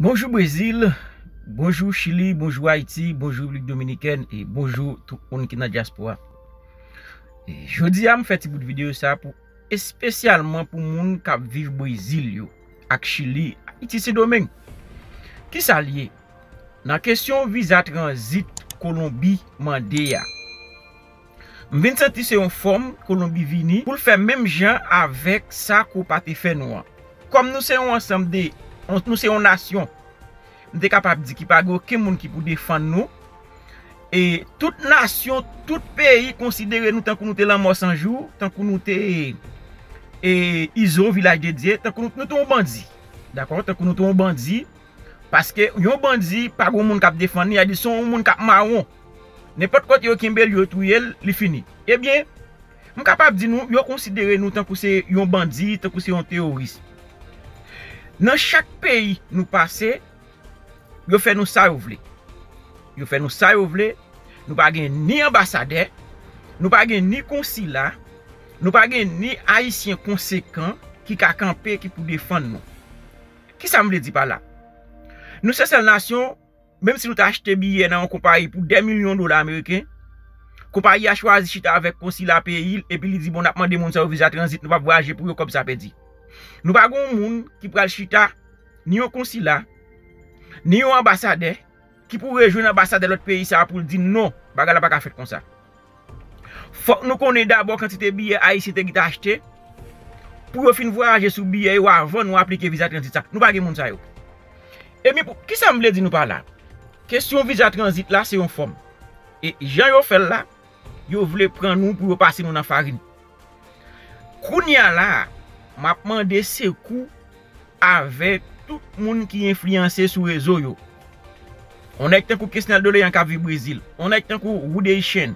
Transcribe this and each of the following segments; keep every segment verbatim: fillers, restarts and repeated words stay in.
Bonjou Brezil, bonjou Chili, bonjou Ayiti, bonjou Repiblik Dominikèn e bonjou tout moun ki nan dyaspora. E jodi a, m fè ti bout videyo sa pou espesyalman pou moun k ap viv Brezil yo, ak Chili, Ayiti, Sendomeng. Kisa l ye? Nan kesyon viza tranzit Kolonbi mande a, m vin santi se yon fòm Kolonbi vini pou l fè menm jan avèk sa Kopa te fè nou an. Kòm nou se yon ansanm de, nou se yon nasyon, m te kapab di ki pa gen okenn moun ki pou defann nou. E tout nasyon, tout peyi konsidere nou tankou nou te Lanmò San Jou, tankou nou te, e, Izo, Vilaj de Dye, tankou nou, nou te yon bandi. Dakò? Tankou nou te yon bandi. Paske yon bandi pa gen moun k ap defann li, sa di se yon moun k ap mawon. Nenpòt kote yo kenbe l, yo touye l, li fini. Ebyen, m kapab di nou, yo konsidere nou tankou se yon bandi, tankou se yon teworis. Nan chak peyi nou pase, yo fè nou sa yo vle. Yo fè nou sa yo vle. Nou pa gen ni anbasadè, nou pa gen ni konsila, nou pa gen ni Ayisyen konsekan ki ka kanpe, ki pou defann nou. Kisa m vle di pa la? Nou se sèl nasyon, menm si nou ta achte biyè nan yon konpayi pou dè milyon dola ameriken, konpayi a chwazi chita avèk konsila peyi l, epi li di, "Bon, n ap mande moun sa yo viza tranzit, nou p ap vwayaje pou yo, kòb sa pèdi." Nou pa gen yon moun ki pral chita, ni yon konsila, ni yon anbasadè, ki pou rejwenn anbasadè lòt peyi sa a pou l di, "Non, bagay la pa ka fèt konsa." Fòk nou konnen dabò kantite biyè Ayisyen te gentan achte pou yo fin vwayaje sou biyè yo avan nou aplike viza tranzit sa. Nou pa gen moun sa yo. Ebyen, pou, kisa m vle di nou pa la? Kesyon viza tranzit la se yon fòm. E jan yo fè l la, yo vle pran nou pou yo pase nou nan farin. Kounye a la, m ap mande sekou avèk tout moun ki enfliyanse sou rezo yo. On nèg tankou Kesnel Doléan k ap viv Brezil. On nèg tankou Roudey Chen.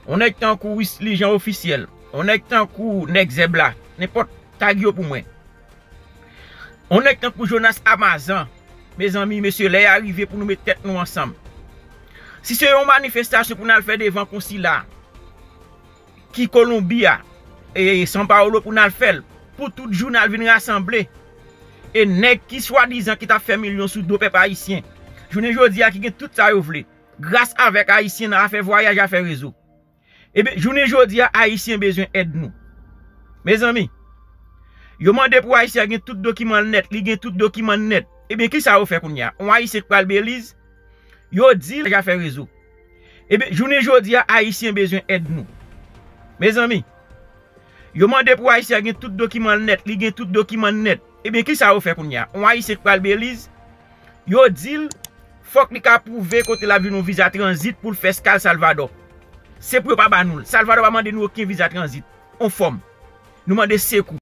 On nèg tankou Wisly Jean Officiel. On nèg tankou Nèg Zèb la. Nenpòt, tag yo pou mwen. On nèg tankou Jonas Amazan. Mezanmi, mesye, lè a rive pou nou met tèt nou ansanm. Si se yon manifestasyon pou n al fè devan konsila ki Kolonbi a, e São Paulo pou n al fè l, pou tout jounal vin rasanble. E nèg ki swadizan ki t ap fè milyon sou do pèp ayisyen, jounen jodi a ki gen tout sa yo vle, gras avèk Ayisyen nan afè vwayaj, afè rezo. Ebyen, jounen jodi a, Ayisyen bezwen èd nou. Mezanmi, yo mande pou Ayisyen an gen tout dokiman l nèt, li gen tout dokiman l nèt. Ebyen, kisa yo fè kounye a? On Ayisyen k pral Beliz, yo di l afè rezo. Ebyen, jounen jodi a, Ayisyen bezwen èd nou. Mezanmi, yo mande pou Ayisyen an gen tout dokiman l nèt, li gen tout dokiman l nèt. Ebyen, kisa yo fè kounye a? On Ayisyen k pral Beliz, yo di l, fòk li ka pwouve kote l ap jwenn yon viza tranzit pou l fè eskal Salvadò. Se pou yo pa ba nou l. Salvadò pa mande nou okenn viza tranzit. On fòm. Nou mande sekou.